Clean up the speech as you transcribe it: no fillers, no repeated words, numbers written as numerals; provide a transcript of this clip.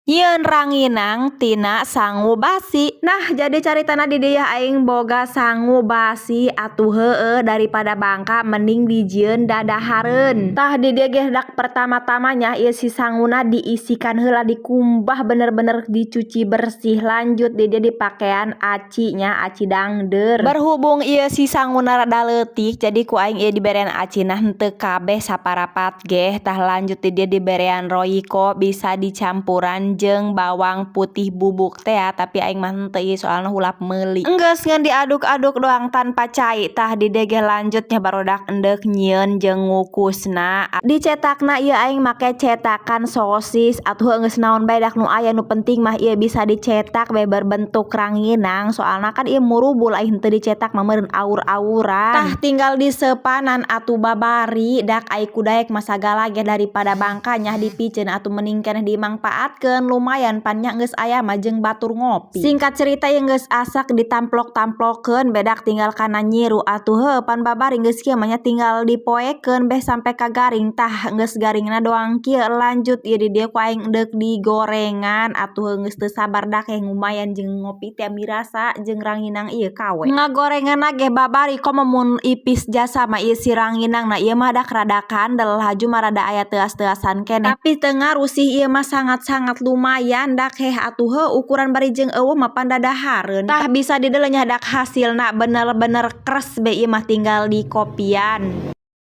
Nyieun ranginang tina sangu basi. Nah, jadi caritana di dieu aing boga sangu basi atuh, heueuh, daripada bangka mending dijieun dadahareun. Tah, di dieu ge dak pertama-tamanya ieu si sanguna diisikan heula, dikumbah bener-bener dicuci bersih. Lanjut di dieu dipakean aci nya, aci dangdeur. Berhubung ieu si sanguna rada leutik, jadi ku aing ieu diberean acina henteu kabeh, saparapat geh. Tah, lanjut di dieu diberean Royco, bisa dicampuran jeung bawang putih bubuk teh ya, tapi aing mah henteu ieu soalna hulap meuli. Enggeus ngan diaduk-aduk doang tanpa cai. Tah, di dieu ge lanjutnya, barudak, endek nyieun jeung ngukusna. Dicetakna ieu aing make cetakan sosis atuh, geus naon bae dak nu aya, nu penting mah ieu bisa dicetak bae berbentuk ranginang, soalna kan ieu murubul, ai henteu dicetak mah meureun aur-auran. Tah, tinggal disepanan atuh babari dak, ai ku daek mah sagala ge daripada bangka nya dipiceun atuh mending keneh dimangpaatkeun, lumayan pan nya geus aya mah jeung batur ngopi. Singkat cerita, ieu geus asak ditamplok-tamplokeun bedak, tinggal kana nyiru atuh. Heuh, pan babari geus kieu mah nya, tinggal dipoekeun beh sampai ka garing. Tah, geus garingna doang kieu, lanjut ieu di dieu ku aing deuk digorengan atuh, geus teu sabar dak ngumayan jeung ngopi teh mirasa jeung ranginang ieu kawe. Ngagorenganna ge babari, komo mun ipis jasa mah ieu si ranginang. Nah, ieu mah dak rada kandel, laju mah rada aya teuas-teuasan keneh, tapi teu ngaruh sih, ieu mah sangat-sangat lumayan dak heh atuh. Heuh, ukuran bari jeung eueuh mah pan dadahareun. Tah, bisa dideuleu nya dak hasilna bener-bener kres be, ieu mah tinggal dikopian.